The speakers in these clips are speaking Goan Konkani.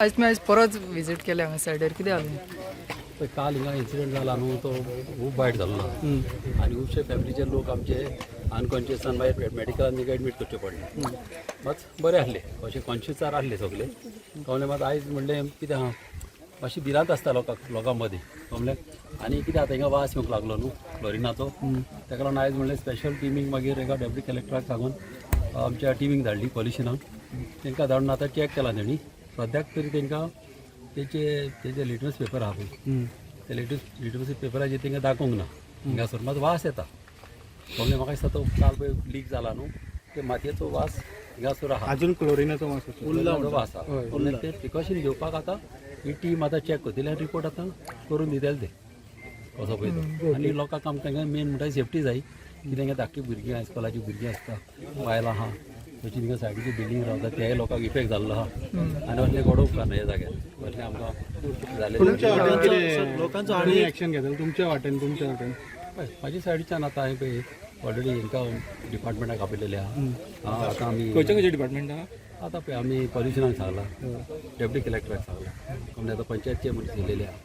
आयज तुमी आयज परत विजीट केल्या हांगा सायडीर, कितें जालें? पळय, काल हिंगा इन्सिडंट जाला न्हू, तो खूब वायट जालो ना आनी खुबशे फॅमिलीचे लोक आमचे अनकॉन्शियसान मागीर मेडिकलान तांकां एडमीट करचे पडले. मात बरे आहले, अशे कॉन्शियसार आहले सगळे, कळ्ळें? मात आयज म्हणलें कितें आहा, मातशी भिरांत आसता लोकांक, लोकां मदीं, कळ्ळें? आनी कितें आतां हिंगा वास येवंक लागलो न्हू क्लोरिनाचो, ताका लागून आयज म्हणलें स्पेशल टिमींक मागीर एका डेप्युटी कलेक्टराक सांगून आमच्या टिमींक धाडली पॉल्युशनाक. तांकां धाडून आतां चॅक केला तेणी. सद्याक तरी तांकां तेजे लिटमस पेपर आहा पळय, ते लिटमस पेपराचेर तांकां दाखोवंक ना. हिंगासर मात वास येता, कळ्ळें? म्हाका दिसता तो काल पळय लीक जाला न्हू, ते मातयेचो वास हिंगासर आहा. अजून क्लोरिनाचो वास आसा. उरला वास आहा. कळ्ळें? ते प्रिकॉशन घेवपाक आतां ही टीम आतां चॅक करतली आनी रिपोर्ट आतां करून दितले ते कसो पळय तो. आनी लोकांक आमकां हांगा मेन म्हणटा सेफ्टी जाय, कित्याक हांगा धाकटी भुरगीं, हायस्कुलाचीं भुरगीं आसता, बायलां आहा, तशी थिंगा सायडीची बिल्डींग रावता, तेय लोकांक इफेक्ट जाल्लो आहा. आनी असलें घडोवंक ना ह्या जाग्यार, असलें आमकां जालें. तुमच्या वाटेन कितें लोकांचो तुमी एक्शन घेतले तुमच्या वाटेन? पळय, म्हाज्या सायडीच्यान आतां हांवें पळय ऑलरेडी हांकां डिपार्टमेंटाक आपयलेलें आहा. आतां आमी खंयच्या खंयच्या डिपार्टमेंटा? आतां पळय, आमी पॉल्युशनाक सांगलां, डेप्युटी कलेक्टराक सांगलां, कमले आतां पंचायतचे मनीस येयलेले आहा,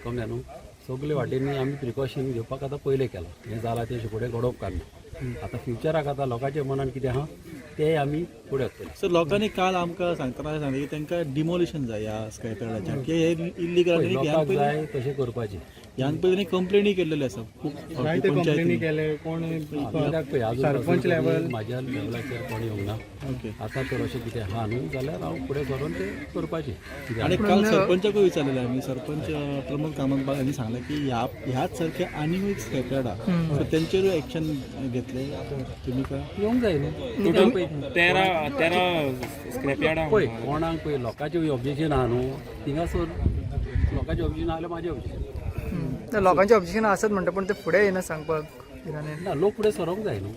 कमले न्हू? सगळे वाटेंनी आमी प्रिकॉशन घेवपाक आतां पयलें केलां. हें जालां तें फुडें घडोवप काडना. आतां फ्युचराक आतां लोकांच्या मनान कितें आहा तें आमी फुडें वतले. सर, लोकांनी काल आमकां सांगतना सांगलें की तांकां डिमोलिशन जाय ह्या स्क्रॅप यार्डाचें, की हे इल्लीगल. पळय, लोकांक जाय तशें करपाचें. ह्यान पयलीं कंप्लेनी केल्लेली आसा खूब जायते कंप्लेनी पंचायतीन. केले कोण? कित्याक पळय, अजून सरपंच पासून तरी लेवल. म्हाज्या लेवलाचेर कोण येवंक ना. आतां तर अशें कितें आहा न्हू जाल्यार हांव फुडें सरून तें करपाचें कितें. आणि काल सरपंचाकूय विचारलेलें आमी. सरपंच प्रमोद कामत हांणी सांगलें की ह्या ह्याच सारखे आनीक एक स्क्रॅप यार्ड आहा, सो तेंचेरूय एक्शन घेतले तुमी काय? येवंक जाय न्हू. 13 13 स्क्रॅप यार्ड. पळय, कोणाक पळय लोकांचें ऑब्जेक्शन आहा न्हू थिंगासर, लोकांचें ऑब्जेक्शन आसल्यार म्हाजें ऑब्जेक्शन. लोकांचे ऑब्जेक्शन आसत म्हणटा, पूण ते फुडें येना सांगपाक भिरांतेन. ना, लोक फुडें सरोंक जाय न्हू.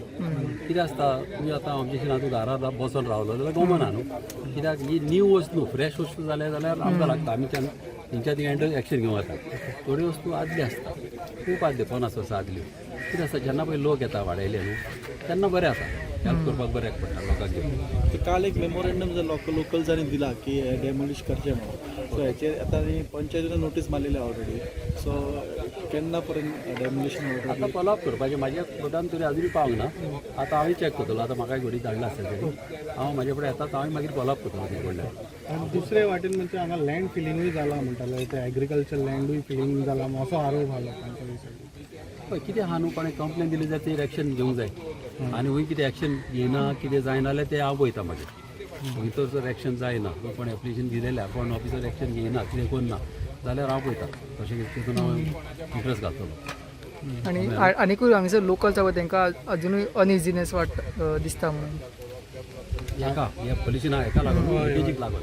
कितें आसता, तुमी आतां ऑब्जेक्शन, तूं घरा बसोन रावलो जाल्यार गमना न्हू. कित्याक ही न्यू वस्तू न्हू, फ्रेश वस्तू जाल्या जाल्यार आमकां लागता, आमी तेंच्या थिंगा एक्शन घेवंक वता. थोड्यो वस्तू आदल्यो आसता, खूब आदल्यो, 50 वर्सां आदल्यो. कितें आसता, जेन्ना पळय लोक येता वाडयले न्हू, तेन्ना बरें आसा, हेल्प करपाक बऱ्याक पडटा लोकांक घेवन. तर काल एक मेमोरेंडम जर लोकल्सांनी दिला की हे डेमोलिश करचें म्हणून, सो हेचेर आतां आनी पंचायतीन नोटीस मारलेली ऑलरेडी, सो केन्ना पर्यंत डेमोलिशन? आतां फॉलोअप करपाचें. म्हाज्या बोटान तरी अजुनूय पावंक ना. आतां हांवें चॅक करतलो. आतां म्हाका घडी धाडला आसतलें तरी हांव म्हाजे फुडें येता, हांवें मागीर फॉलोअप करतलो तेजे कडल्यान. आनी दुसरे वाटेन म्हणजे हांगा लँड फिलिंगूय जाला म्हणटाले, ते एग्रीकल्चर लँडूय फिलिंग जाला असो आरोप आहा लोकांच्या सायडीन. पळय, कितें आहा न्हू, कोणें कंप्लेन दिली जाल्यार तेजेर एक्शन घेवंक जाय. आनी खंय कितें एक्शन घेयना, कितें जायना जाल्यार तें हांव पळयता मागीर. खंय तर जर एक्शन जायना, कोण एप्लिकेशन दिलेलें आहा, कोण ऑफिसर एक्शन घेयना, कितें करना जाल्यार हांव पळयता तशें कितें, तितून हांव इंट्रस्ट घालतलो. आनी आनिकूय हांगासर लोकल्स आहा पळय, तांकां अजुनूय अनइझिनेस वाट दिसता म्हणून. हेका ह्या पोल्युशना हेका लागून, लिकेजीक लागून.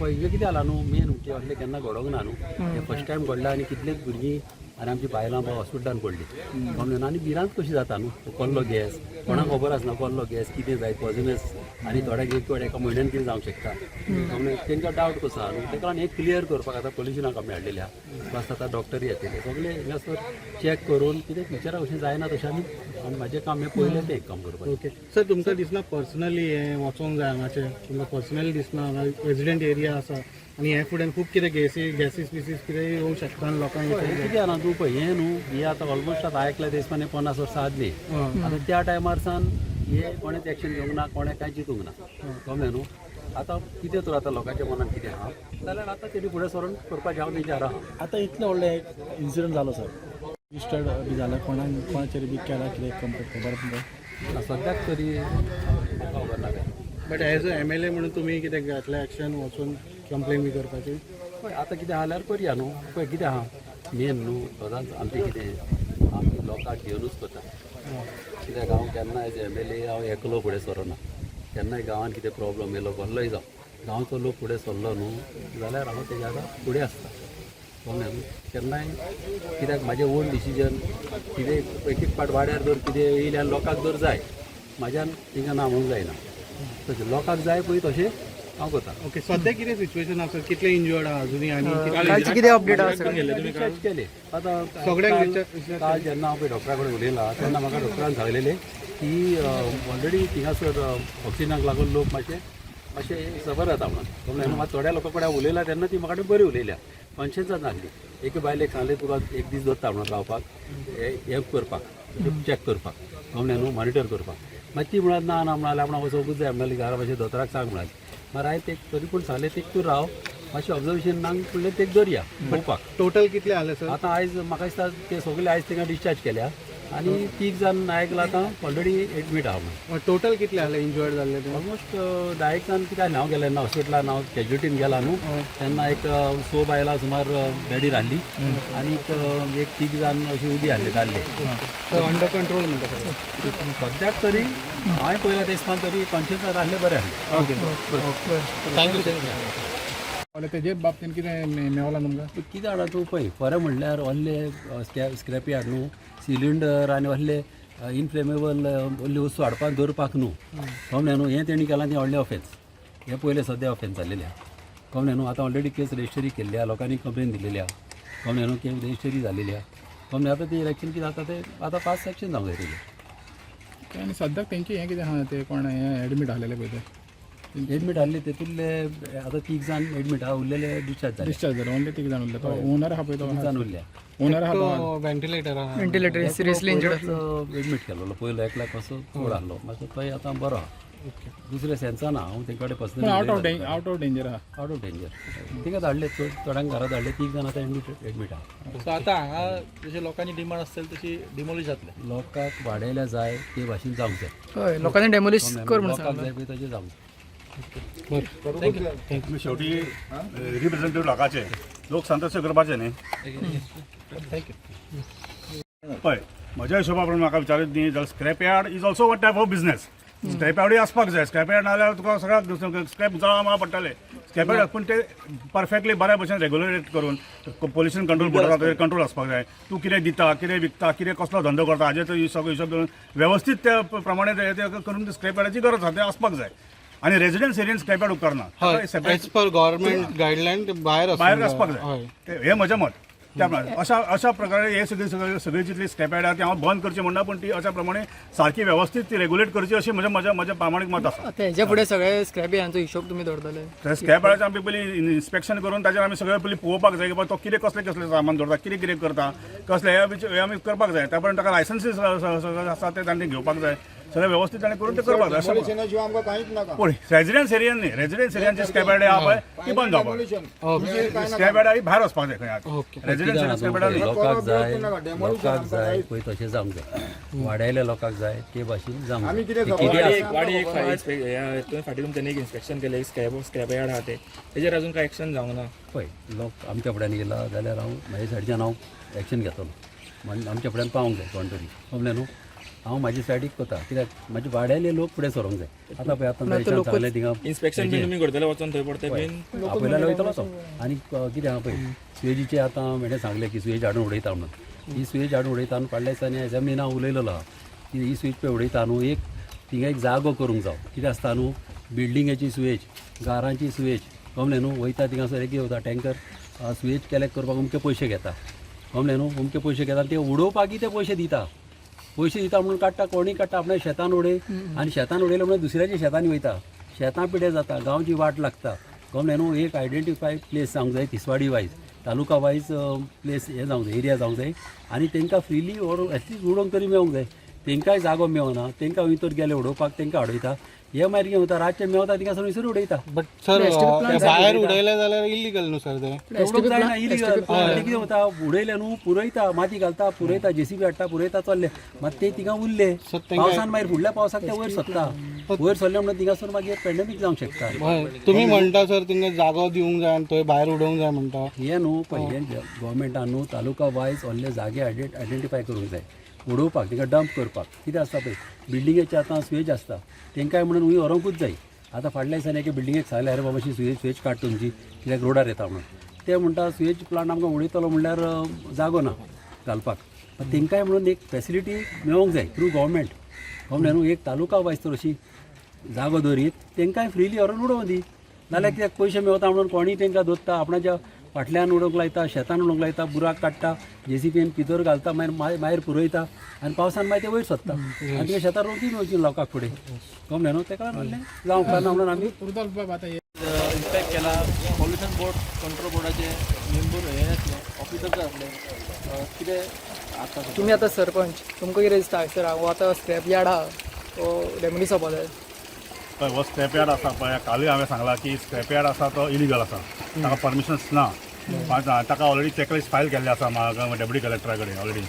पळय, हें कितें जालां न्हू, मेन म्हणजे असलें केन्ना घडोवंक ना न्हू, हें फर्स्ट टायम घडलां. आनी कितलेच भुरगीं आनी आमची बायलां हॉस्पिटलान पडली, कळ्ळें न्हू? आनी भिरांत कशी जाता न्हू, कसलो गॅस कोणाक खबर आसना, कसलो गॅस कितें जायत, पॉयजनस, आनी थोड्यांक एक फावट एका म्हयन्यान कितें जावंक शकता, कळ्ळें? तेंकां डावट कसो आहा न्हू, ताका लागून हें क्लियर करपाक आतां पोल्युशनाक आमी हाडलेलें आहा. प्लस आतां डॉक्टर येतले, सगळे हिंगासर चॅक करून कितें फ्युचराक अशें जायना तशें. आमी आनी म्हाजें काम हें पयलें तें एक काम करपाचें. ओके सर, तुमकां दिसना पर्सनली हें वचोंक जाय हांगाचें? तुमकां पर्सनली दिसना हांगा रेजिडंट एरिया आसा आनी हे फुडें खूब कितें गॅसी गॅसीस बिसीस कितें येवंक शकता आनी लोकांक पळय, हें कितें जालां तूं पळय, हें न्हू, हें आतां ऑलमोस्ट आतां आयकलां तें 50 वर्सां आदलीं. आतां त्या टायमार सान हे कोणेच एक्शन घेवंक ना, कोणें कांय चिंतूंक ना, कळ्ळें न्हू? आतां कितें तर आतां लोकांच्या मनान कितें आहा जाल्यार आतां तेणी फुडें सरून करपाचें हांव तेंच्या आहा. आतां इतलो व्हडलो इन्सिडंट जालो सर, रजिस्टर्ड बी जाला कोणाक, कोणाचेर बी केला कितें कंप्लेन, खबर तुमकां? ना, सद्याक तरी म्हाका खबर ना कांय. But as a MLA म्हणून तुमी कितें घेतलें एक्शन, वचून कंप्लेन बी करपाची? पळय, आतां कितें आहा जाल्यार करया न्हू. पळय, कितें आहा मेन न्हू, सदांच आमचें कितें आमी लोकांक घेवनूच करता. कित्याक हांव केन्ना एज एमएलए हांव एकलो फुडें सरना. केन्नाय गांवांत कितें प्रॉब्लम येयलो, कसलोय जावं, गांवचो लोक फुडें सरलो न्हू जाल्यार हांव तेज्या आतां फुडें आसता, कळ्ळें न्हू? केन्नाय कित्याक म्हाजें ओन डिसिजन कितें, एक एक फावट वाड्यार जर कितें येयलें आनी लोकांक जर जाय, म्हाज्यान तांकां ना म्हणूंक जायना. तशें लोकांक जाय पळय तशें हांव करता. ओके, सध्या कितें सिच्युएशन आसा? कितले इंजर्ड आहा अजुनूय आनी कालची कितें अपडेट आहा सर? डिस्चार्ज केले आतां. सगळ्यांक काल जेन्ना हांव पळय डॉक्टरा कडेन उलयलां तेन्ना म्हाका डॉक्टरान सांगलेलें की ऑलरेडी थिंगासर ऑक्सिजनाक लागून लोक मातशे मातशें सबर जाता म्हणून. कळ्ळें न्हू? मात थोड्या लोकां कडेन हांव उलयला तेन्ना ती म्हाका बरी उलयल्या, कॉन्शियसात नासली. एके बायलेक सांगलें तुका एक दीस दवरता म्हणून रावपाक, हें करपाक, चॅक करपाक, कळ्ळें न्हू, मॉनिटर करपाक. मागीर ती म्हळ्यार ना ना म्हणाले, आपणाक वचोंकूच जाय म्हणाली, घरा मातशें दोतोराक सांग म्हणाली. मागीर हांवें ते तरी पूण सांगलें तेक तूं राव, मातशें ऑब्जर्वेशनाक म्हणलें तेक दवरया पळोवपाक. टोटल कितले आले सर? आतां आयज म्हाका दिसता ते सगळे आयज तांकां डिस्चार्ज केल्या आनी तीग जाण आयकलां आतां ऑलरेडी एडमीट आहा म्हणून. टोटल कितले आले इंजर्ड जाल्ले ते? ऑलमोस्ट 10 एक जाण. कित्याक हांव गेलें ना हॉस्पिटलान, हांव कॅज्युलिटीन गेला न्हू तेन्ना एक स बायलां सुमार बेडीर आहली आनी एक तीग जाण अशी उबी आहली दादले. अंडर कंट्रोल म्हणटा सर? सद्याक तरी हांवें पळयलां ते हिसपान तरी कॉन्शियस आहले, बरें आहले. Okay, thank you sir. तेजे बाबतीन कितें मेवला तुमकां? कितें हाडा तूं पळय, खरें म्हणल्यार व्हडले स्क्रॅपी हाड न्हू, सिलिंडर आनी व्हडले इनफ्लेमेबल व्हडली वस्तू हाडपाक दवरपाक न्हू, कळ्ळें न्हू. हें तेणी केलां तें व्हडलें ऑफेन्स, हें पयलें सद्या ऑफेन्स जाल्लेलें आहा, कळ्ळें न्हू. आतां ऑलरेडी केस रजिस्टरी केल्ली आहा, लोकांनी कंप्लेन दिलेली आहा, कळ्ळें न्हू, केस रजिस्टरी जाल्लेली आहा, कळ्ळें. आतां ती इलेक्शन कितें जाता तें आतां फास्ट एक्शन जावंक जाय तेजेर. आनी सद्याक तेंचे हें कितें आहा, ते कोण हें एडमीट आसलेले पळय ते? एडमीट आहले तेतूंतले आतां तीग जाण एडमीट आहा, उरलेले डिस्चार्ज जाले. डिस्चार्ज जाले, ओनली तीग जाण उरले. तो ओनर आहा पळय तो? तीग जाण उरल्या. ओनर आहा तो? Ventilator. Ventilator, seriously injured. Admit केल्लो पयलो एकल्याक मातसो चड आहलो, मातसो तोय आतां बरो आहा. दुसऱ्या सेन्सान हांव तेंचे कडेन पूण out of personally. Out of danger आहा? Out of danger. तिका धाडले, चड थोड्यांक घरा धाडले, तीग जाण आतां एडमीट आहा. सो आतां हांगा जशे लोकांची डिमांड आसतली तशी डिमोलिश जातले? लोकांक वाडयल्या जाय ते भाशेन जावंक जाय. हय, लोकांनी डेमोलिश कर म्हणून लोकांक सांगलां. जाय पळय तशें जावंक जाय. तुमी शेवटी रिप्रेझेंटेटिव्ह लोकांचे, लोक सांगता तशें करपाचें न्ही. पळय, म्हज्या हिशोबा प्रमाणे म्हाका विचारीत न्ही जाल्यार scrap yard is also one type of business. Scrap यार्डूय आसपाक जाय. स्क्रॅप यार्ड नाजाल्यार तुका सगळ्याक स्क्रॅप जळां म्हाका पडटले. स्क्रॅप यार्ड पूण ते परफेक्टली बऱ्या भशेन रेगुलेट करून पोल्युशन कंट्रोल बोर्ड आसा ताजेर कंट्रोल आसपाक जाय. तूं कितें दिता, कितें विकता, कितें कसलो धंदो करता हाजेर तो सगळो हिशोब दवरून वेवस्थीत त्या प्रमाणे ते ते करून स्क्रॅप यार्डाची गरज आसा, ते आसपाक जाय. आनी रेजिडन्स एरियन स्क्रॅप यार्ड उपकारना. हय, एज पर गव्हर्मेंट गायडलायन ते भायर भायर आसूंक आसपाक जाय. जाय. हय. हे म्हजें मत. त्या प्रमाणे अशा अशा प्रकारे हे सगळी सगळी सगळी जितली स्क्रॅप यार्ड आहा ती हांव बंद करची म्हणना, पूण ती अशा प्रमाणे सारकी व्यवस्थीत ती रेगुलेट करची अशें म्हजें म्हजें म्हजें प्रामाणीक मत आसा. आतां हेज्या फुडें सगळे स्क्रॅप यांचो हिशोब तुमी दवरतले? स्क्रॅप यार्डाचें आमी पयलीं इन्स्पेक्शन करून ताजेर आमी सगळें पयलीं पळोवपाक जाय की बाबा तो कितें कसलें कसलें सामान दवरता, कितें कितें करता, कसलें हे आमी करपाक जाय. त्या प्रमाणे ताका लायसन्सीस आसा ते तांणी घेवपाक जाय. सगळें व्यवस्थीत ताणें करून ते करपाक जाय अशें. शिवाय आमकां कांयच नाका. पूण रेजिडन्स एरियन न्ही, रेजिडन्स एरियान स्क्रॅप यार्ड आहा पळय ती बंद जावपाक जाय. स्क्रॅप यार्ड ही भायर वचपाक जाय खंय. Okay. Residence Ariane scrap yard न्ही. लोकांक जाय, लोकांक जाय पळय तशें जावंक जाय. वाड्यायल्या लोकांक जाय ते भाशेन जावंक आमी जाय. कितें ते कितें वाडी आसा एक वाडी एक तुवें फाटीं तुमच्यांनी एक इन्स्पेक्शन केलें, एक स्क्रॅप यार्ड आहा तें, तेजेर अजून कांय एक्शन जावंक ना. पळय, लोक आमच्या फुड्यान येयला जाल्यार हांव म्हाज्या सायडच्यान हांव एक्शन घेतलो म्हण आमच्या फुड्यान पावोंक जाय कोण तरी, समजलें न्हू. हांव म्हाज्या सायडीक करता कित्याक म्हाजे वाड्याले लोक फुडें सरोंक जाय. आतां पळय, आतां देशान सांगलें थिंगा इन्स्पेक्शन बीन तुमी करतले वचोन थंय परतें बीन? आपयल्यार वयतलो तो. आनी कितें आहा पळय, सुवेजीचें आतां हेणें सांगलें की सुवेज हाडून उडयता म्हणून. ही सुवेज हाडून उडयता न्हू, फाटल्या दिसांनी एजमिना हांव उलयलेलो आहा की ही सुवेज पळय उडयता न्हू, एक थिंगा एक जागो करूंक जावो. कितें आसता न्हू, बिल्डिंगेची सुवेज, घरांची सुवेज, कमलें न्हू, वयता थिंगासर एक वता टँकर सुवेज कलेक्ट करपाक अमके पयशे घेता, कमलें न्हू, अमके पयशे घेता आनी ते उडोवपाकय ते पयशे दिता. पयशे दिता म्हणून काडटा, कोणूय काडटा आपल्या शेतान उडय आनी शेतान उडयले म्हणून दुसऱ्याच्या शेतांनी वयता, शेतां पिड्यार जाता, गांवची वाट लागता, कळ्ळें न्हू. एक आयडेंटिफाय प्लेस जावंक जाय, Tiswadi wise, taluka wise place हें जावंक जाय, एरिया जावंक जाय आनी तांकां फ्रिली व्हरून एटलीस्ट उडोवंक तरी मेळोंक जाय. तांकांय जागो मेळना, तांकां वयतर गेले उडोवपाक तांकां आडयता. हे मागीर कितें वता, रातचें मेवता थिंगासर वयसर उडयता. बट सर, भायर उडयले जाल्यार इलिगल न्हू सर ते? उडोवंक जायना, इलिगल. आनी कितें वता, उडयलें न्हू, पुरयता, माती घालता, पुरयता, जेसीबी हाडटा, पुरयता, चल्ले. मात ते थिंगा उरले पावसान, मागीर फुडल्या पावसाक ते वयर सरता. वयर सरले म्हणून थिंगासर मागीर पेंडेमीक जावंक शकता. हय, तुमी म्हणटा सर तिंगा जागो दिवंक जाय आनी थंय भायर उडोवंक जाय म्हणटा. हें न्हू पळय, हें गोवोरमेंटान न्हू तालुका वायज व्हडले जागे आयडेंटिफाय करूंक जाय उडोवपाक, तांकां डंप करपाक. कितें आसता पळय, बिल्डिंगेचे आतां सुवेज आसता, तांकांय म्हणून हुंय व्हरोंकूच जाय. आतां फाटल्या दिसांनी एके बिल्डिंगेक सांगलें, आरे बाबा, सुवेज काड तुमची, कित्याक रोडार येता म्हणून. ते म्हणटा सुवेज प्लांट आमकां उडयतलो म्हणल्यार जागो ना घालपाक. मात तांकांय म्हणून एक फेसिलिटी मेळोंक जाय थ्रू गोवोरमेंट, कळ्ळें न्हू. एक तालुका वायज तर अशी जागो दवरीत तांकांय फ्रिली व्हरून उडोवं दी, नाल्यार कित्याक पयशे मेवता म्हणून कोणीय तांकां दोत्ता आपणाच्या फाटल्यान उडोवंक लायता, शेतान उडोवंक लायता, बुराक काडटा, जेसीबीन पिदोर घालता, मागीर मागीर पुरयता आनी पावसान मागीर ते वयर सोदता आनी तुगे शेतार रोवची मेवची लोकांक फुडें कमलें न्हू. तेका लागून म्हणलें जावंक ना म्हणून आमी रुदाल्फ बाब आतां हे इन्स्पेक्ट केला पॉल्युशन बोर्ड कंट्रोल बोर्डाचे मेंबर हे आसले, ऑफिसर्स आसले, कितें आतां तुमी आतां सरपंच, तुमकां कितें दिसता सर, हो आतां स्क्रॅप यार्ड आहा तो डेमोलिश जावपा जाय? हय, हो स्क्रॅप यार्ड आसा पळय, कालूय हांवें सांगलां की स्क्रॅप यार्ड आसा तो इलिगल आसा, ताका परमिशन्स ना. ताका ऑलरेडी चॅकलिस्ट फायल केल्लें आसा म्हाका डेप्युटी कलेक्टरा कडेन ऑलरेडी.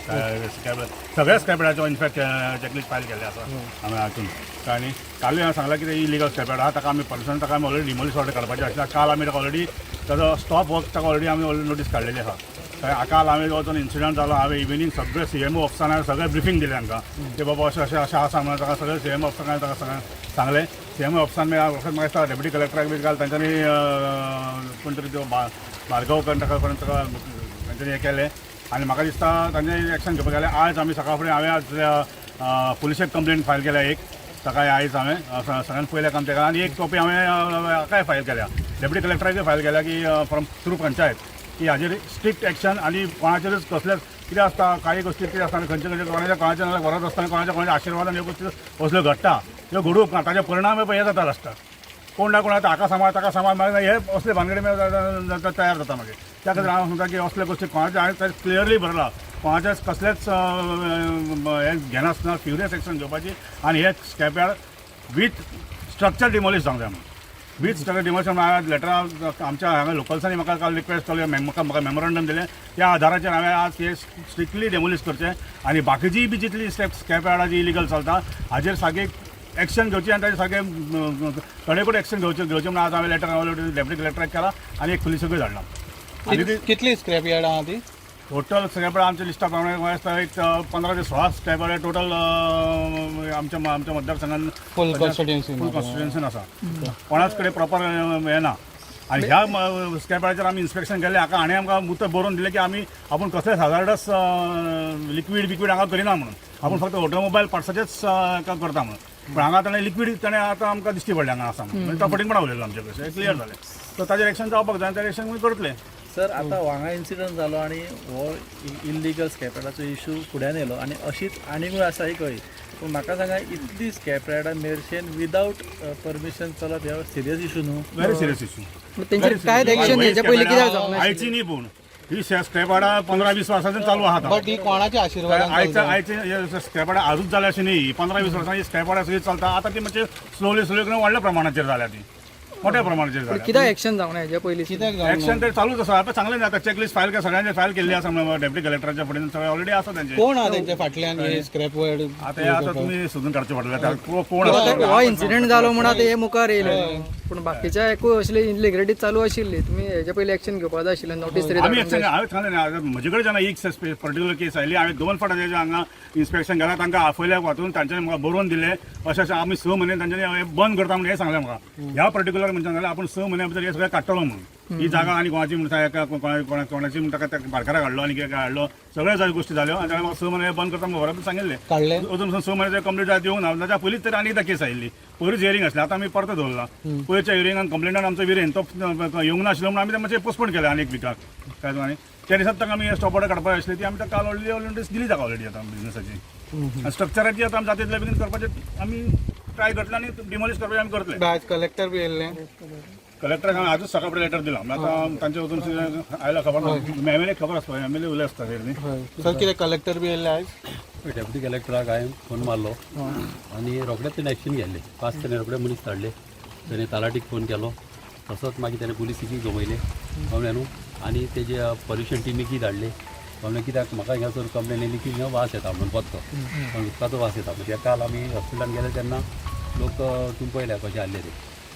सगळ्या स्क्रॅप यार्डाचो इनफॅक्ट चॅकलिस्ट फायल केल्लें आसा हांवें हातून. आनी कालूय हांवें सांगलां की ते इलिगल स्क्रॅप यार्ड आहा, ताका आमी परमिशन, ताका आमी ऑलरेडी डिमोलिश ऑर्डर काडपाचें आशिल्लें. काल आमी ताका ऑलरेडी ताजो स्टॉप वर्क, ताका ऑलरेडी आमी ऑलरेडी नोटीस काडलेली आसा. काल हांवें वचून इन्सिडंट जालो, हांवें इव्हिनींग सगळे सीएमओ ऑफिसान हांवें सगळें ब्रिफींग दिलें तांकां की बाबा अशें अशें अशें आसा म्हणून. ताका सगळें सीएमओ ऑफिसान हांवें ताका सगळें सांगलें. सीएमओ ऑफिसान मागीर म्हाका दिसता डेप्युटी कलेक्टराक बी काल तांच्यांनी कोण तरी त्यो भार्गव ताका कोण ताका तांच्यांनी हें केलें आनी म्हाका दिसता तांच्यांनी एक्शन घेवपाक गेलें. आयज आमी सकाळ फुडें हांवें आज पुलिशेक कंप्लेन फायल केल्या एक सकाळी. आयज हांवें सगळ्यान पयलें काम तेका आनी एक कॉपी हांवें हाकाय फायल केल्या, डेप्युटी कलेक्टराकय फायल केल्या की फ्रॉम थ्रू पंचायत की हाजेर स्ट्रिक्ट एक्शन आनी कोणाचेरूच कसलेच कितें आसता, काही गोश्टी कितें आसता आनी खंयचे खंयचे कोणाच्या कोणाच्या नाल्यार व्हरत आसतना कोणाच्या कोणाच्या आशिर्वादान ह्यो गोश्टी असल्यो घडटा, ह्यो घडूंक ना. ताजे परिणाम हे जाता लास्टाक कोण ना कोण आतां हाका सांबाळ ताका सांबाळ, मागीर हे असले भानगडी मागीर तयार जाता मागीर. त्या खातीर हांव सांगता की असले गोश्टी कोणाच्या, हांवें क्लियरली बरयलां, कोणाच्याच कसलेच हें घेनासतना फ्युरियस एक्शन घेवपाची आनी हे स्क्रॅपयार्ड वीथ स्ट्रक्चर डिमॉलिश जावंक जाय म्हणून. वीथ स्ट्रक्चर डिमॉलिश हांवें लेटरां आमच्या हांगा लोकल्सांनी म्हाका काल रिक्वेस्ट केली, म्हाका मेमोरंडम दिलें. त्या आधाराचेर हांवें आज हे स्ट्रिक्टली डेमोलिश करचें आनी बाकीची बी जितली स्क्रॅप यार्डां जी इलिगल चलता हाजेर सारकी एक्शन घेवची आनी ताजे सारकें कडेकोट एक्शन घेवचें घेवचें म्हणून आज हांवें लेटर हांवें डेप्युटी कलेक्टराक केला आनी एक पुलिसाकूय धाडला. आनी ती कितली स्क्रॅप यार्ड आहा ती? टोटल स्क्रॅप आमच्या लिस्टा प्रमाणे म्हाका दिसता एक 15 ते 16 स्क्रॅप टोटल आमच्या आमच्या मतदारसंघान. फुल कॉन्स्टिट्युएन्सी. फूल कॉन्स्टिट्युएन्सीन आसा. कोणाच कडेन प्रॉपर हें ना आनी ह्या स्क्रॅप यार्डाचेर आमी इन्स्पेक्शन केलें हाका. हाणें आमकां उतर बरोवन दिलें की आमी आपूण कसलेच हजार्डस लिक्वीड बिक्वीड हांगा करिना म्हणून, आपूण फक्त ऑटोमोबायल पार्ट्साचेच काम करता म्हणून. पूण हांगा ताणें लिक्वीड ताणें आतां आमकां दिश्टी पडलें हांगा आसा म्हणून. म्हणजे तो फटींगपणा उलयलो आमचे कडेन, क्लियर जालें. सो ताजेर एक्शन जावपाक जाय आनी ताजेर एक्शन आमी करतले. सर, आतां हांगा इन्सिडंट जालो आनी हो इल्लिगल स्क्रॅप यार्डाचो इशू फुड्यान येयलो आनी अशीच आनीकूय आसा ही कळ्ळी, पूण म्हाका सांगा, इतली स्क्रॅप यार्डां मेरशेन विदावट परमिशन चलप हे सिरियस इशू न्हू? Very serious issue. तेंचेर कांय एक्शन हेच्या पयलीं कित्याक जावंक नाशिल्लें? आयची न्ही, पूण ही स्क्रॅप यार्डां 15-20 वर्सांच्यान चालू आहा आतां. बट ही कोणाच्या आशिर्वादान आयच्या चलता? आयचे स्क्रॅप यार्डां आजूच जाल्या अशें न्ही. 15-20 वर्सांनी स्क्रॅप यार्डां सगळी चलता. आतां ती मातशी स्लोली स्लोली करून व्हडल्या प्रमाणाचेर जाल्या, ती मोठ्या प्रमाणाचेर पूण जाल्या. कित्याक एक्शन जावंक ना हेच्या पयलीं? कित्याक जावंक ना? एक्शन तर चालूच आसा. आतां सांगलें न्ही, आतां चॅकलिस्ट फायल केल्या, सगळ्यांचे फायल केल्ली आसा म्हणून डेप्युटी कलेक्टराच्या फुडें सगळें ऑलरेडी आसा तेंचे. कोण आहा तेंच्या फाटल्यान हे स्क्रॅप यार्ड? आतां हे आतां तुमी सोदून काडचें पडटलें आतां कोण आतां आसा. हो इन्सिडंट जालो म्हूण आतां हे मुखार येयले, पूण बाकीच्या एकूय असली इलिगलिटी चालू आशिल्ली, तुमी हेच्या पयलीं एक्शन घेवपाक जाय आशिल्लें, नोटीस तरी आमी धाडूंक एक्शन जाय. हांवें सांगलें न्ही, आतां म्हजे कडेन जेन्ना एक पर्टिक्युलर केस आयली, हांवें दोन फावट तेजे हांगा इन्स्पेक्शन केलां. तांकां आपयल्या वाचून तांच्यांनी म्हाका बरोवन दिलें अशें अशें आमी 6 म्हयने तांच्यांनी हें बंद करता म्हणून हें सांगलें म्हाका. ह्या पर्टिक्युलर मनशान सांगलें आपूण 6 म्हयन्या भितर हें सगळें काडटलो म्हणून ही जागा आनी कोणाची म्हणटा एका कोणाची म्हणटा ताका भाटकाराक हाडलो आनी कितें हाडलो, सगळ्यो जाय गोश्टी जाल्यो आनी ताणें म्हाका 6 म्हयने बंद करता म्हणून बरोबर सांगिल्लें. काडलें? अजून 6 म्हयने कंप्लीट जायत येवंक ना. ताच्या पयलींच तरी आनी एकदां केस आयिल्ली, पयरूच हियरींग आसलें, आतां आमी परत दवरला. पयरच्या हियरिंगान कंप्लेंटान आमचो विरेन तो येवंक नाशिल्लो म्हणून आमी ते मातशें पोस्टपोन केलें आनी एक विकाक काय. आनी त्या दिसात ताका आमी स्टॉप ऑर्डर काडपाक आसली, ती आमी ताका काल ऑलरेडी नोटीस दिली ताका ऑलरेडी. आतां बिजनसाची आनी स्ट्रक्चराची आतां आमी जाता तितले बेगीन करपाचें आमी ट्राय करतले आनी डिमॉलिश करपाचें आमी करतले. आयज कलेक्टर बी येयल्ले? कलेक्टराक हांवें आजूच सकाळ फुडें लेटर दिला. आतां तांचे वचून आयला खबर ना. एमएलए खबर आसता, एमएलए उलय आसता न्ही. सर, कितें कलेक्टर बी येयल्ले आयज? डेप्युटी कलेक्टराक हांवें फोन मारलो आनी रोखडेच तेणें एक्शन घेतलें. पांच तेणें रोखडे मनीस धाडले, तेणें तलाटीक फोन केलो, तसोच मागीर तेणें पुलिसीकय गमयले, कळ्ळें न्हू, आनी तेजे पोल्युशन टिमीकय धाडले, कळ्ळें. कित्याक म्हाका हिंगासर कंप्लेन येयली की हिंगा वास येता म्हणून, पत्तो पण उदकाचो वास येता. म्हणजे काल आमी हॉस्पिटलान गेले तेन्ना लोक तुमी पळयल्या कशे आहले ते,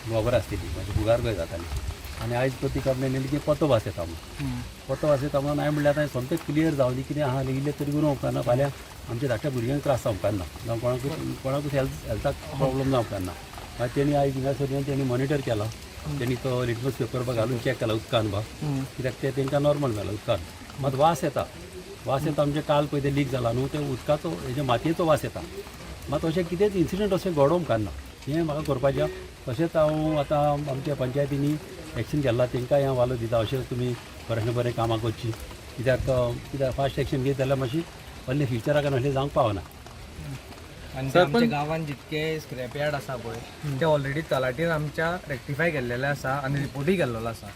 खबर आसतली, म्हणजे फुगार कशे जाताले. आनी आयज पळय ती कंप्लेन येयली की पत्तो वास येता म्हणून. पत्तो वास येता म्हणून हांवें म्हणल्यार आतां सोमतें क्लियर जावं दी, कितें आहा इल्लें तरी करूंक उपकारना. फाल्यां आमच्या धाकट्या भुरग्यांक त्रास जावंक उपकारना, जावं कोणाकूच कोणाकूच हेल्थाक प्रॉब्लम जावंक उपकारना. मागीर तेणी आयज हिंगासर येवन तेणी मॉनिटर केला, तेणी तो लिटमस पेपर बा घालून चॅक केला उदकान बा, कित्याक ते तेंकां नॉर्मल जालां उदकान. मात वास येता, वास येता म्हणजे काल पळय ते लीक जाला न्हू, ते उदकाचो हेजे मातयेचो वास येता. मात अशें कितेंच इन्सिडंट अशें घडोवंक उपकारना, हें म्हाका करपाचें. तशेंच हांव आतां आमच्या पंचायतींनी एक्शन केल्ला तेंकांय हांव वालो दिता. अशें तुमी बरें बरें कामां करचीं, कित्याक कित्याक फास्ट एक्शन घेत जाल्यार मातशी व्हडलें फ्युचराक असलें जावंक पावना. आनी ते आमच्या गांवांत जितके स्क्रॅप यार्ड आसा पळय, ते ऑलरेडी तलाटीन आमच्या रेक्टिफाय केल्लेले आसा आनी रिपोर्टूय केल्लो आसा.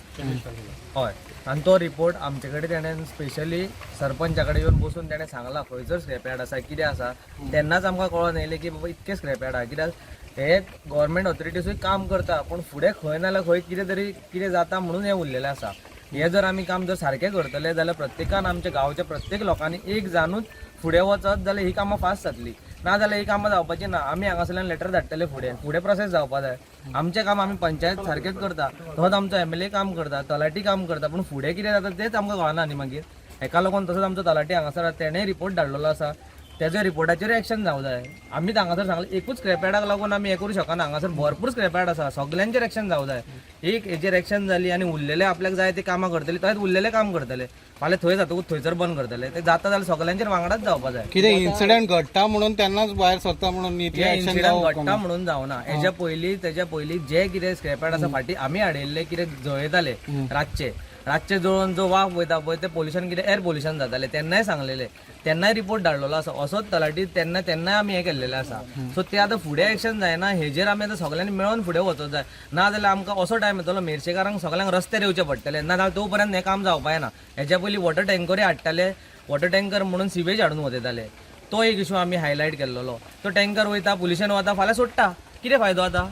हय, आनी तो रिपोर्ट आमचे कडेन तेणें स्पेशली सरपंचा कडेन येवन बसून तेणें सांगला खंयसर स्क्रॅप यार्ड आसा, कितें आसा. तेन्नाच आमकां कळोन येयलें की बाबा इतके स्क्रॅप यार्ड आहा, कित्याक हे गव्हर्मेंट ऑथॉरिटीसूय काम करता, पूण फुडें खंय ना जाल्यार खंय कितें तरी कितें जाता म्हणून हें उरलेलें आसा. हें जर आमी काम जर सारकें करतले जाल्यार प्रत्येकान आमच्या गांवच्या प्रत्येक लोकांनी एक जानूच फुडें वचत जाल्यार ही कामां फास्ट जातली, ना जाल्यार ही कामां जावपाची ना. आमी हांगासरल्यान लेटर धाडटले, फुडें फुडें प्रोसेस जावपा जाय. आमचें काम आमी पंचायत सारकेंच करता, तसोच आमचो एमएलए काम करता, तलाठी काम करता, पूण फुडें कितें जाता तेंच आमकां कळना. न्ही मागीर हेका लागून तसोच आमचो तलाठी हांगासर तेणें रिपोर्ट धाडलेलो आसा, तेज्या रिपोर्टाचेर एक्शन जावं जाय. आमी हांगासर सांगलें, एकूच स्क्रॅप यार्डाक लागून आमी हें करूं शकना. हांगासर भरपूर स्क्रॅप यार्ड आसा, सगल्यांचेर एक्शन जावं जाय. एक हेजेर एक्शन जाली आनी उरलेले आपल्याक जाय ते कामां करतले, तशेंच उरलेले काम करतले. फाल्यां थंय जातकूच थंयसर बंद करतले, ते जाता जाल्यार सगल्यांचेर वांगडाच जावपा जाय. कितें इन्सिडंट घडटा म्हणून तेन्नाच भायर सरता म्हणून इतलें हे एक्शन इन्सिडंट घडटा म्हणून जावना. हेज्या पयलीं, तेज्या पयलीं जे कितें स्क्रॅप यार्ड आसा फाटीं आमी हाडिल्ले, कितें जळयताले रातचे, रातचे जळोवन जो वाफ वयता पळय, ते पोल्युशन कितें एअर पोल्युशन जातालें. तेन्नाय सांगलेलें, तेन्नाय रिपोर्ट धाडलेलो आसा असोच तलाठी, तेन्ना तेन्नाय आमी हें केल्लेलें आसा. सो ते आतां फुडें एक्शन जायना, हेजेर आमी आतां सगल्यांनी मेळोन फुडें वचोंक जाय. ना जाल्यार आमकां असो टायम येतलो मेरशेकारांक सगल्यांक रस्त्यार येवचें पडटलें. ना जाल्यार तो पर्यंत हें काम जावपा येना. हेज्या पयलीं वॉटर टँकरूय हाडटाले, वॉटर टँकर म्हणून सिवेज हाडून वतयताले, तो एक इशू आमी हायलायट केल्लोलो. तो टँकर वयता, पोल्युशन वता, फाल्यां सोडटा, कितें फायदो? आतां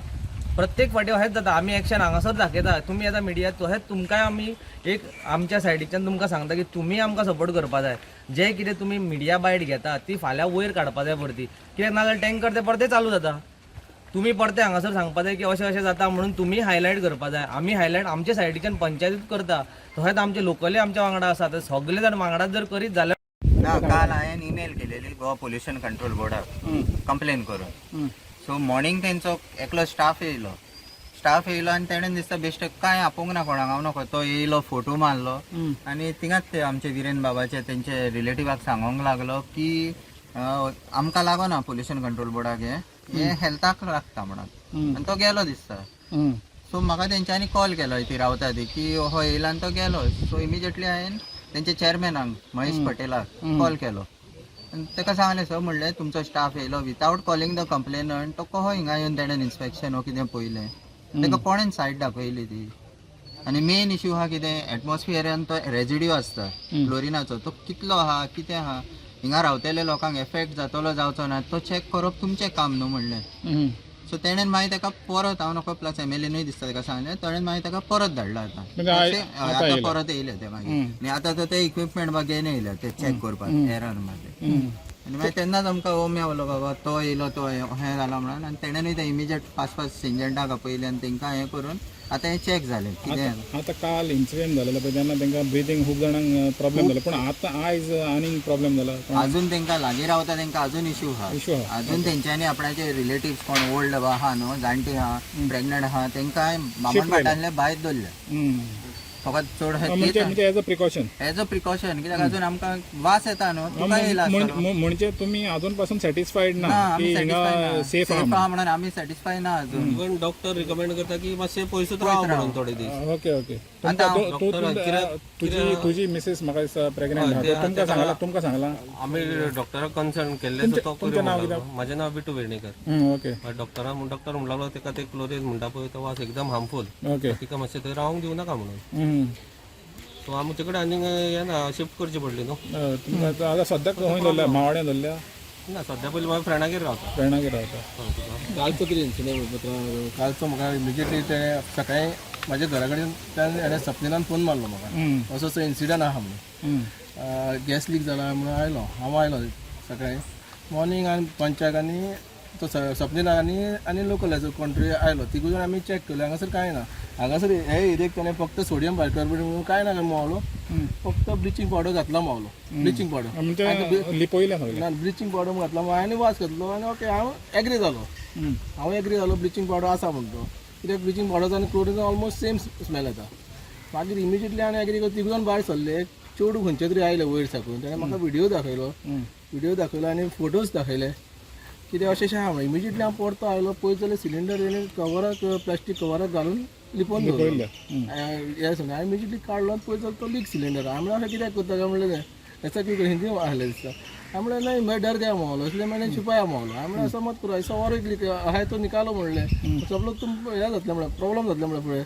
प्रत्येक फावटी अशेंच जाता. आमी एक्शन हांगासर दाखयता, तुमी आतां मिडिया, तशेंच तुमकांय आमी एक आमच्या सायडीच्यान तुमकां सांगता की तुमी आमकां सपोर्ट करपा जाय. जे कितें तुमी मिडिया बायट घेता ती फाल्यां वयर काडपा जाय परती, कित्याक नाजाल्यार टँकर ते परते चालू जाता. तुमी परते हांगासर सांगपा जाय की अशें अशें जाता म्हणून तुमी हायलायट करपा जाय. आमी हायलायट आमच्या सायडीच्यान पंचायतीत करता, तशेंच आमचे लोकली आमच्या वांगडा आसा, तर सगळे जाण वांगडाच जर करीत जाल्यार ना, काल हांवें ईमेल केलेली गोवा पोल्युशन कंट्रोल बोर्डाक कंप्लेन करून. सो मॉर्निंग तेंचो एकलो स्टाफ येयलो, स्टाफ येयलो आनी तेणेन दिसता बेश्टे कांय आपोवंक ना कोणाक, हांव नको, तो येयलो, फोटो मारलो आनी थिंगाच ते आमचे विरेन बाबाचे तेंचे रिलेटिवाक सांगोंक लागलो की आमकां लागोना पोल्युशन कंट्रोल बोर्डाक, हें हें हेल्थाक लागता म्हणून, आनी तो गेलो दिसता. सो म्हाका तेंच्यांनी कॉल केलो, ती रावता ती की हो येयला आनी तो गेलो. सो इमिजिएटली हांवें तेंच्या चेअरमॅनाक महेश पटेलाक कॉल केलो आनी ताका सांगलें, सर म्हणलें, तुमचो स्टाफ येयलो विथआउट कॉलिंग the complainant, तो कहो हिंगा येवन तेणेन इन्स्पेक्शन हो कितें पयलें, ताका कोणेन सायट दाखयली ती. आनी मेन इश्यू आहा कितें, एटमॉस्फियरान तो रेजिड्यू आसता क्लोरिनाचो, तो कितलो आहा, कितें आहा, हिंगा रावतले लोकांक एफेक्ट जातलो जावचो ना, तो चॅक करप तुमचें काम न्हू म्हणलें. सो तेणेन मागीर ताका परत, हांव नको, प्लस एमएलएनूय दिसता ताका सांगलें, तेणेन मागीर ताका परत धाडला आतां. म्हणजे आतां आतां येयला. परत येयले ते मागीर आनी आतां तो ते इक्विपमेंट बा घेवन येयले ते चॅक करपाक एरर मारले. आनी मागीर तेन्नाच आमकां ओम मेवलो बाबा तो येयलो, तो हें जाला म्हणून. आनी तेणेनूय ते इमिजिएट फास्ट फास्ट सिंजंटाक आपयले आनी तेंकां हें करून आतां हें चॅक जालें कितें. आतां काल इन्सिडेंट जालेलो पळय तेन्ना तांकां ब्रिदींग खूब जाणांक प्रॉब्लेम जालो, पूण आतां आयज आनीक प्रॉब्लेम जाला? अजून तेंकां लागीं रावता तेंकां अजून इश्यू आहा. इश्यू आहा. अजून तेंच्यांनी आपणाचे रिलेटिव्स कोण ओल्ड आहा न्हू, जाणटे आहा, प्रेग्नंट आहा, तेंकां बामणभाटांतले भायर दवरले फकत चड. म्हणजे म्हणजे as a precaution. As a precaution, कित्याक अजून आमकां वास येता न्हू, तुका येयला आसतलो. म्हणजे तुमी अजून पासून सॅटिस्फायड ना ना आमी की सॅटिस्फाय हिंगा ना, सेफ सेफ आहा? आहा म्हणून आमी सॅटिस्फाय ना अजून. इवन डॉक्टर रिकमेंड करता की मातशें पयसूच राव म्हणून थोडे दीस. ओके ओके आतां तुमकां तूं डॉक्टर कित्याक- तुजी तुजी मिसेस म्हाका दिसता प्रेग्नंट आहा, तर तुमकां सांगलां, तुमकां सांगलां? आमी डॉक्टराक कन्सल्ट केल्ले, सो तो तुमचें नांव करूं लागलो. म्हाजें नांव बिटू वेर्णेकर. ओके. डॉक्टरान डॉक्टर म्हणूंक लागलो ताका ते क्लोरीन म्हणटा पळय तो वास एकदम हार्मफूल, तिका मातशें थंय रावंक दिवं नाका म्हणून. सो आमचे कडेन आनीक हें ना, शिफ्ट करची पडली न्हू. तुमकां आतां आतां सद्याक खंय दवरल्या, मावड्यां दवरल्या? ना, सद्या पयलीं म्हाज्या फ्रेंडागेर रावता. फ्रेंडागेर रावता. कालचो कितें इन्सिडंट, कालचो म्हाका इमिजिएटली ते सकाळीं म्हाज्या घरा कडेन हेणें सपनिलान फोन मारलो म्हाका, असो असो इन्सिडंट आहा म्हणून, गॅस लीक जाला म्हणून. आयलो हांव, आयलो सकाळीं मॉर्निंग आनी पंचाक आनी तो सपनील आनी आनी लोकलाचो कोण तरी आयलो, तिगूय जाण आमी चॅक केलो. हांगासर कांय ना. हांगासर हे एरियेक ताणें फक्त सोडियम बायकार्बोनेट म्हणून कांय ना मावलो, फक्त ब्लिचींग पावडर घातला मावलो, ब्लिचींग पावडर. म्हणजे लिपयलें सगळें? ना, ब्लिचींग पावडर घातला आनी वास घातलो आनी ओके, हांव एग्री जालो, हांव एग्री जालो ब्लिचींग पावडर आसा म्हणून तो, कित्याक ब्लिचींग पावडर आनी क्लोरीन ऑलमोस्ट सेम स्मेल येता. मागीर इमिजिएटली आनी एग्री करून तिगूय जाण भायर सरले. चेडूं खंयचे तरी आयले वयर साकून, ताणें म्हाका व्हिडियो दाखयलो, व्हिडियो दाखयलो आनी फोटोज दाखयले कितें अशें अशें आहा म्हणून. इमिजिएटली हांव परतो आयलो, पळयत जाल्यार सिलिंडर तेणें कवराक, प्लास्टीक कवराक घालून लिपोवन दवरलो. हें समज हांवें इमिजिएटली काडलो आनी पळयत जाल्यार तो लीक सिलिंडर. हांवें म्हणलें, अशें कित्याक करता काय म्हणलें, तें ऐसा क्यों? हिंदी आहलें दिसता. हांवें म्हणलें, नहीं, मैं डर गया माहौल, इसलिए मैंने छुपाया माहौल. हांवें म्हणलें, ऐसा मत करो, ऐसा और एक लीक है तो निकालो म्हणलें, सब लोग तुम हें जातलें म्हणलें, प्रॉब्लम जातलें म्हणलें फुडें.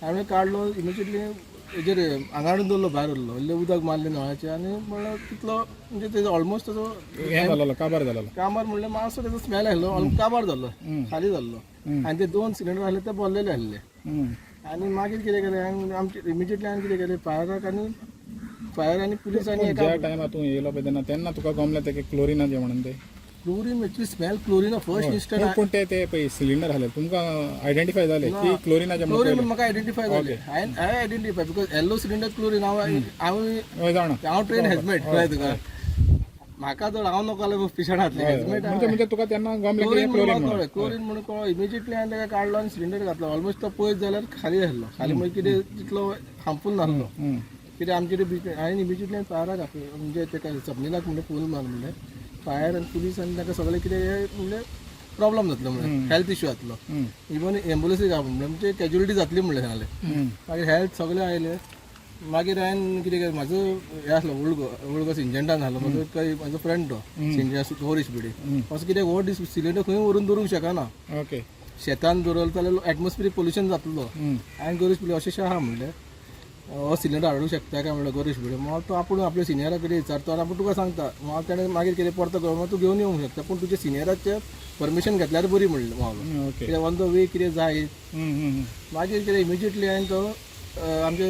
हांवें काडलो इमिजिएटली, हेजेर हांगा हाडून दवरलो, भायर उरलो, इल्लें उदक मारलें नळाचें आनी म्हणल्यार तितलो म्हणजे तेजो ऑलमोस्ट तेजो हें जालेलो, काबार जालेलो. काबार म्हणल्यार मातसो तेजो स्मेल आयलो, काबार जाल्लो, खाली जाल्लो आनी ते दोन सिलिंडर आसले ते भरलेले आसले. आनी मागीर कितें केलें हांवें, आमचे इमिजिएटली हांवें कितें केलें, फायराक आनी फायर आनी पुलीस आनी एका ज्या टायमार तूं येयलो पळय तेन्ना तेन्ना तुका गमलें तें क्लोरिनाचें म्हणून तें? Chlorine, actually smell chlorine first instant. पूण ते ते पळय सिलिंडर आसले, तुमकां आयडेंटिफाय जालें की क्लोरिनाचें म्हणून? क्लोरीन म्हाका आयडेंटिफाय जालें. हांवें हांवें identify because yellow cylinder chlorine. हांव हांव हय, जाणा. हांव ट्रेन हॅजमेट, कळ्ळें तुका? म्हाका जर हांव नको जाल्यार पिशणांतलें हॅजमेट. म्हणजे म्हणजे तुका तेन्ना गमलें की क्लोरीन क्लोरीन म्हणून म्हणून. कळ्ळें, क्लोरीन म्हणून कळ्ळो. इमिजिएटली हांवें ताका काडलो आनी सिलिंडर घातलो. ऑलमोस्ट तो पळयत जाल्यार खाली आसलो. खाली म्हणजे कितें तितलो हार्मफूल नासलो. कितें आमचे ते हांवें इमिजिएटली फायराक आपयलें, म्हणजे ताका स्वप्निलाक म्हणलें, फोन मार म्हणलें, फायर आनी पुलीस आनी ताका सगळें कितें हें म्हणलें, प्रॉब्लम जातलो म्हणलें, हेल्थ इश्यू जातलो, इवन एम्बुलन्सीक आप म्हणलें, म्हणजे कॅज्युलिटी जातली म्हणलें सांगलें. मागीर हेल्थ सगळें आयलें. मागीर हांवें कितें केलें, म्हाजो हें आसलो ओल्ड ओल्ड सिंजंटान आसलो म्हजो काही म्हाजो फ्रेंड, तो सिंजन गौरीश बिडी. असो कितें हो सिलिंडर खंय व्हरून दवरूंक शकना. शेतान दवरलो जाल्यार एटमॉस्फिरीक पोल्युशन जातलो. हांवें गौरीश बिडी अशें अशें आहा म्हणलें, हो सिलिंडर हाडूंक शकता काय म्हणलें गौरीश बिडी. मागीर तो आपूण आपल्या सिनियरा कडेन विचारता आनी आपूण तुका सांगता. मागीर ताणें मागीर कितें परतो कर, मागीर तूं घेवन येवंक शकता, पूण तुज्या सिनियराचें परमिशन घेतल्यार बरी म्हणलें मागीर. कितें ऑन the way कितें जाय. मागीर कितें इमिजिएटली हांवें तो आमच्या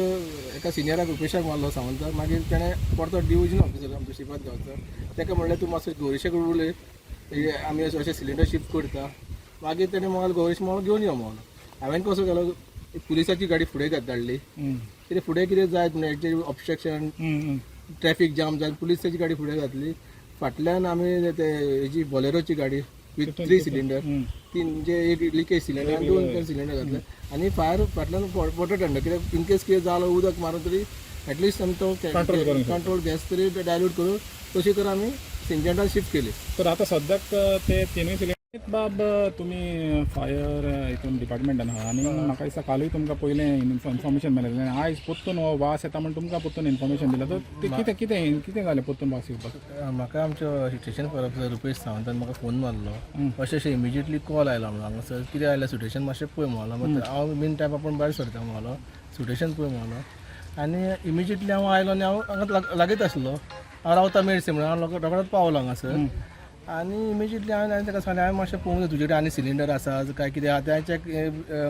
एका सिनियराक रुपेशाक मारलो सावंताक. मागीर ताणें परतो डिविजन ऑफिसर आमचो श्रीपाद गांवचो, ताका म्हणलें, तूं मातसो गौरीशा कडेन उलय, हे आमी अशें अशें सिलिंडर शिफ्ट करता. मागीर ताणें म्हाका गौरीश म्हणून घेवन यो म्हणून. हांवें कसो केलो, पुलिसाची गाडी फुडें धाडली, कितें फुडें कितें जायत म्हणून ऑबस्ट्रक्शन, ट्रॅफिक जाम जायत, पुलिसाची गाडी फुडें घातली. फाटल्यान आमी ते हेजी बॉलेरोची गाडी विथ थ्री सिलिंडर, तीन, म्हणजे एक लिकेज सिलिंडर आनी दोन सिलिंडर घातले आनी फायर फाटल्यान वॉटर टँकर, कित्याक इनकेस कितें जालो उदक मारून तरी एटलिस्ट आमी तो कंट्रोल गॅस तरी डायल्यूट करून तशी करून आमी सिंजंटान शिफ्ट केली. तर आतां सद्याक ते तिनूय सिलिंडर. बाब, तुमी फायर हितून डिपार्टमेंटान आहा आनी म्हाका दिसता कालूय तुमकां पयलें इन्फॉर्मेशन मेळिल्लें आनी आयज परतून हो वास येता म्हण तुमकां परतून इन्फॉर्मेशन दिलां. तर तें कितें कितें कितें जालें परतून वास येवपाक? म्हाका आमचो स्टेशन फायर ऑफिसर रुपेश सावंतान म्हाका फोन मारलो, अशें अशें इमिजिएटली कॉल आयला म्हणून, हांगासर कितें आयलां सिट्युएशन मातशें पळय म्हणलो. हांव मीन टायम आपूण भायर सरता म्हणलो, सिट्युएशन पळय म्हणलो आनी इमिजिएटली हांव आयलो आनी हांव हांगा लागींच आसलो. हांव रावता मेरशे म्हणून हांव रोखडोच पावलो हांगासर आनी इमिजिएटली हांवें हांवें ताका सांगलें, हांवें मातशें पळोवंक जाय तुजे कडेन आनी सिलिंडर आसा काय कितें आहा तें चॅक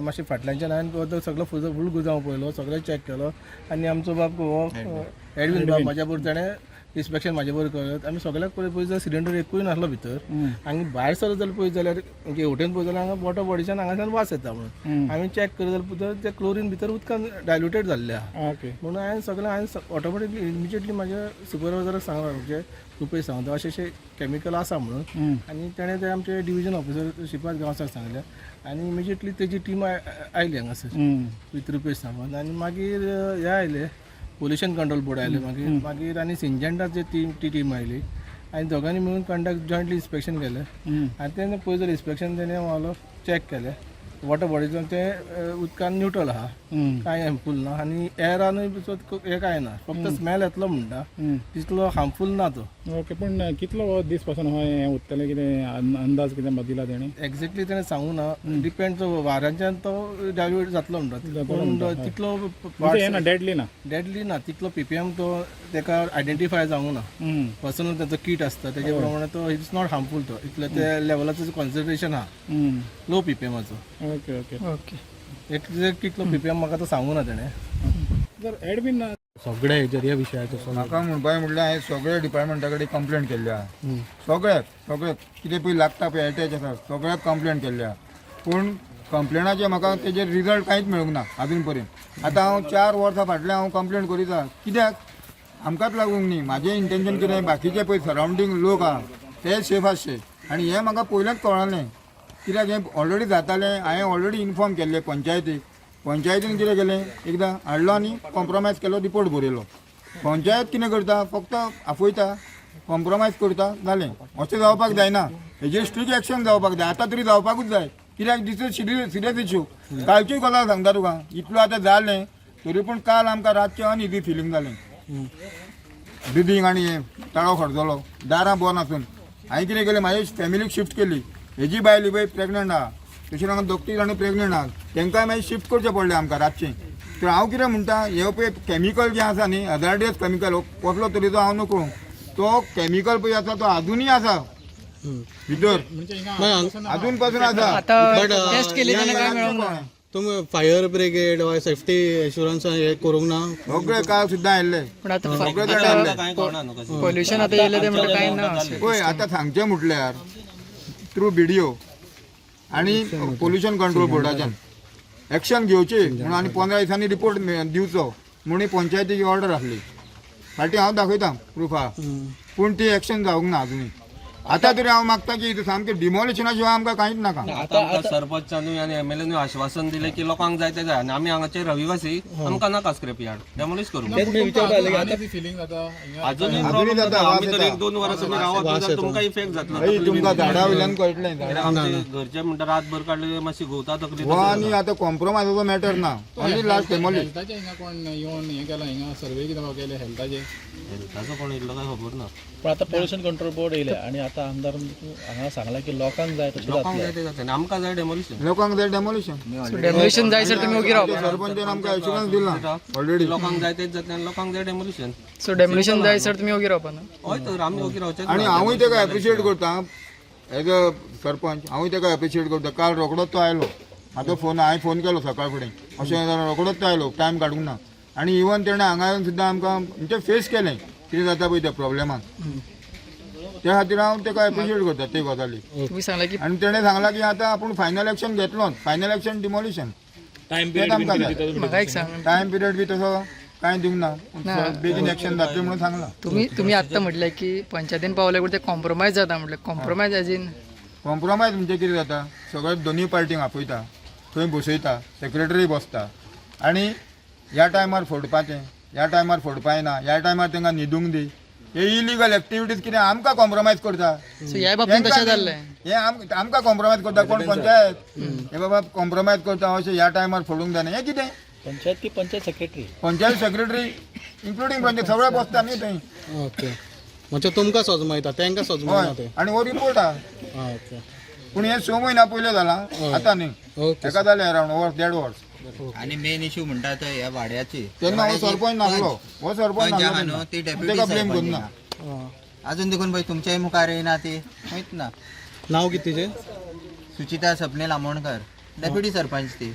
मातशें. फाटल्यानच्यान हांवें सगळो फुल फूल गुदांव पळयलो, सगळें चॅक केलो आनी आमचो बाब हो एडवीन बाब म्हाज्या बरोबर, ताणें इन्स्पेक्शन म्हाजे बरोबर केलें. आमी सगळ्याक पळय पळयत जाल्यार सिलिंडर एकूय नासलो भितर आनी भायर सरत जाल्यार पळयत जाल्यार, म्हणजे हेवटेन पळयत जाल्यार हांगा वॉटर बॉडीच्यान हांगाच्यान वास येता म्हणून आमी चॅक करत जाल्यार ते क्लोरीन भितर उदकान डायल्युटेड जाल्लें आहा. म्हणून हांवें सगळें हांवें ऑटोमॅटिकली इमिजिएटली म्हाज्या सुपरवायजराक सांगलां, म्हणजे रुपेश सावंत, अशें अशें केमिकल आसा म्हणून. आनी ताणें ते आमचे डिविजन ऑफिसर श्रीपाद गांवसाक सांगलें आनी इमिजिएटली तेजी टीम आयली हांगासर विथ रुपेश सावंत आनी मागीर हे आयले, पोल्युशन कंट्रोल बोर्ड आयले मागीर. मागीर आनी सिंजंटाची टीम, ती टीम आयली आनी दोगांनी मेळून कंडक्ट जॉयंटली इन्स्पेक्शन केलें. आनी तेन्ना पळय जाल्यार इन्स्पेक्शन तेणें मारलो, चॅक केलें वॉटर बॉडीचो, तें उदकान न्यूट्रल आहा, कांय हार्मफूल ना आनी एरानूय हें कांय ना, फक्त स्मेल येतलो म्हणटा, तितलो हार्मफूल ना तो. ओके, पूण कितलो दीस पासून हें उत्तलें, कितें अंदाज कितें दिला तेणें? एक्झॅक्टली तेणें सांगू ना, डिपेंड वाऱ्यांच्यान तो डायल्यूट जातलो म्हणटा, पूण तितलो म्हणजे हें ना, डेडली ना? डेडली ना. तितलो पीपीएम तो तेका आयडेंटिफाय जावंक ना. पर्सनल ताचो किट आसता, तेजे प्रमाणे तो it's not harmful. तो इतलो त्या लेवलाचो कॉन्सन्ट्रेशन आहा लो पीपीएमाचो. ओके ओके एक्झॅक्ट कितलो पीपीएम म्हाका तो सांगू ना तेणें. जर एडमीन सगळे हेजेर ह्या विशयाचेर म्हाका म्हणपाक म्हणल्यार हांवें सगळ्या डिपार्टमेंटा कडेन कंप्लेंट केल्ली आहा. सगळ्याक सगळ्याक कितें पळय लागता पळय एटॅच आसा, सगळ्याक कंप्लेंट केल्ली आहा, पूण कंप्लेनाचे म्हाका तेजेर रिजल्ट कांयच मेळूंक ना अजून पर्यंत. आतां हांव 4 वर्सां फाटल्यान हांव कंप्लेंट करीत आहा, कित्याक आमकांच लागूंक न्ही. म्हाजें इंटेन्शन कितें, बाकीचे पळय सरावंडींग लोक आहा ते सेफ आसचे. आनी हें म्हाका पयलेंच कळ्ळें, कित्याक हें ऑलरेडी जातालें. हांवें ऑलरेडी इन्फॉर्म केल्लें पंचायतीक. पंचायतीन कितें केलें, एकदां हाडलो आनी कॉम्प्रोमायज केलो, रिपोर्ट बरयलो. पंचायत कितें करता, फक्त आफयता, कॉम्प्रोमायज करता, जालें. अशें जावपाक जायना. हेजेर स्ट्रिक्ट एक्शन जावपाक जाय, आतां तरी जावपाकूच जाय. कित्याक this is serious issue. कालची गजाल सांगता तुका, इतलो आतां जालें तरी पूण काल आमकां रातचें अनइजी फिलींग जालें. ब्रिदींग आनी हें ताळो खडजलो, दारां बंद आसून हांवें कितें केलें, म्हाजे फॅमिलीक शिफ्ट केली. हेजी बायल ही पळय प्रेग्नंट आहा, तशें हांगा दोग तीग जाणां प्रेग्नंट आहा, तांकांय मागीर शिफ्ट करचें पडलें आमकां रातचें. तर हांव कितें म्हणटा, हे पळय कॅमिकल जें आसा न्ही, हजार्डियस कॅमिकल कसलो तरेचो हांव नको, तो कॅमिकल पळय आसा तो आजुनूय आसा भितर, अजून पासून आसा. आता टेस्ट केली जाल्यार काय मेळोंक ना. तुमी फायर ब्रिगेड वा सेफ्टी एश्युरन्स हे करूंक ना? सगळे काल सुद्दां आयिल्ले, पण आता सगळे जाण आयिल्ले. कांय कळना न्हू कशें. पोल्युशन आतां येयलें तें म्हणटा कांय ना अशें. पळय आतां सांगचें म्हटल्यार थ्रू बीडीओ आनी पोल्युशन कंट्रोल बोर्डाच्यान एक्शन घेवची म्हणून आनी 15 दिसांनी रिपोर्ट दिवचो म्हणून पंचायतीची ऑर्डर आसली. फाटीं हांव दाखयता प्रुफ आहा, पूण ती एक्शन जावंक ना अजुनूय. आतां तरी हांव मागता की सामकें डिमॉलिशना शिवाय आमकां कांयच नाका. आतां आमकां सरपंचानूय आनी एमएलएनूय आश्वासन दिलें की लोकांक जाय ते जाय आनी आमी हांगाचे रहिवासी, आमकां नाका स्क्रॅप यार्ड, डेमोलिश करूंक. फिलिंग जाता हिंगा? अजूनय अजुनूय प्रॉब्लेम जाता, जाता. वास आमी तर येता. 1-2 वरां तुमी रावत जाल्यार तुमकां इफेक्ट जातलो. हय, तुमकां झाडां वयल्यान कळटलें झाडां. आमचे घरचे म्हणटा रातभर काडले मातशी घुंवता तकली. हो, आनी आतां कॉम्प्रोमायजाचो मॅटर ना, ओन्ली लास्ट डेमोलिश. हेल्थाचे हिंगा कोण येवन हें केलां, हिंगा सर्वे कितें केलें हेल्थाचे? हेल्थाचो कोण येयल्लो काय खबर ना. पण आतां पोल्युशन कंट्रोल बोर्ड येयले आनी आतां आमदार हांगा सांगलां की लोकांक जाय तशें लोकांक जातलें. जाय ते जातलें आनी आमकां जाय डेमोलिशन. लोकांक जाय डेमोलिशन. सो डेमोलिशन जाय सर तुमी ओगी रावपा. सरपंचान आमकां एश्युरन्स दिला ऑलरेडी. लोकांक जाय तेच जातलें आनी लोकांक जाय डेमोलिशन. सो डेमोलिशन जाय सर तुमी ओगी रावपा ना? हय तर आमी ओगी रावचेच आनी ना. हांवूय ताका एप्रिशिएट करता एज अ सरपंच, हांवूय ताका एप्रिशिएट करता. काल रोखडोच तो आयलो, म्हाजो फोन, हांवें फोन केलो सकाळ फुडें, अशें जाल्यार रोखडोच तो आयलो, टायम काडूंक ना. आनी इवन तेणें हांगा येवन सुद्दां आमकां म्हणजे फेस केलें कितें जाता पळय त्या प्रॉब्लेमान, त्या खातीर हांव ताका एप्रिशिएट करता ते गजाली. तुमी सांगलें की आनी तेणें सांगलां की आतां आपूण फायनल एक्शन घेतलोच, फायनल एक्शन डिमॉलिशन. टायम तेंच आमकां जाय. म्हाका एक सांग, टायम पिरियड बी तसो कांय दिवंक ना, बेगीन एक्शन जातलें म्हणून सांगलां. तुम्ही तुम्ही आत्ता म्हटलें की पंचायतीन पावल्या ते कॉम्प्रोमायज जाता म्हटलें, कॉम्प्रोमायज एज इन? कॉम्प्रोमायज म्हणजे कितें जाता, सगळे दोनूय पार्टींक आपयता, थंय बसयता, सेक्रेटरी बसता आनी ह्या टायमार फोडपाचें, ह्या टायमार फोडपाय ना, ह्या टायमार तांकां न्हिदूंक दी, हे इलिगल एक्टिविटीज कितें आमकां कॉम्प्रोमायज करता. सो ह्या बाबतीन तशें जाल्लें? हे आमकां कॉम्प्रोमायज करता कोण? पंचायत. हे बाबा कॉम्प्रोमायज करता अशें ह्या टायमार फोडूंक जायना, हें कितें? पंचायत की panchayat secretary? Panchayat secretary including panchayat सगळे बसता न्ही थंय. ओके, म्हणजे तुमकां सजमयता, तांकां सजमयना ते. हय, आनी हो रिपोर्ट आहा. ओके. पूण हे 6 म्हयन्या पयलें जालां, आतां न्ही. ओके. एका जालें अरावंड वर्स देड वर्स. आनी मेन इशू म्हणटा तो ह्या वाड्याची. तेन्ना हो सरपंच नासलो, हो सरपंच पंच आहा नासलो न्हू ती तेन्ना. डेप्युटी ताका ब्लेम सरपंच करना. आहा. अजून देखून पळय तुमच्याय मुखार येयना ती खंयच ना. नाव कितें तिजें? सुचिता स्वप्नील आमोणकर, डेप्युटी सरपंच ती.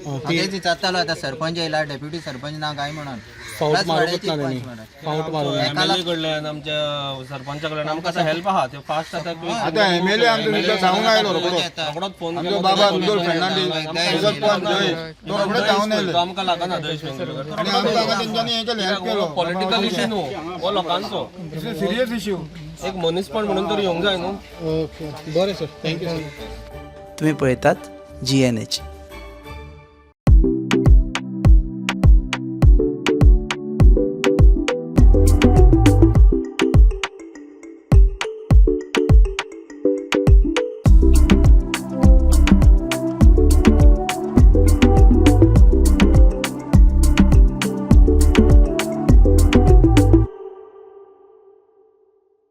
हांव तेच विचारतालो आतां सरपंच येयला, डेप्युटी सरपंच ना काय म्हणून. फावट प्लस मारूंकच वाड्याची ना तेणी. पंच म्हणून. फावट मारूंक. एमएलए कडल्यान आमच्या सरपंचा कडल्यान आमकां आतां हेल्प आहा ते फास्ट आतां. आतां एमएलए आमचो सुद्दां सांगून आयलो रोखडो. रोखडोच फोन आमचो बाबा रुदोल फेर्नांडीस, ताजो पंच जयेश, तो रोखडोच धांवन आयलो तो आमकां लागना दयेश वेंगुर्लेकर. आनी आमकां हांगा तेंच्यांनी हें केलें, हेल्प केलो. पॉलिटिकल इशू न्हू हो, लोकांचो it's a serious issue. एक मनीसपण म्हणून तरी येवंक जाय न्हू. ओके, बरें sir, thank you sir. तुम्ही पळयतात GNH.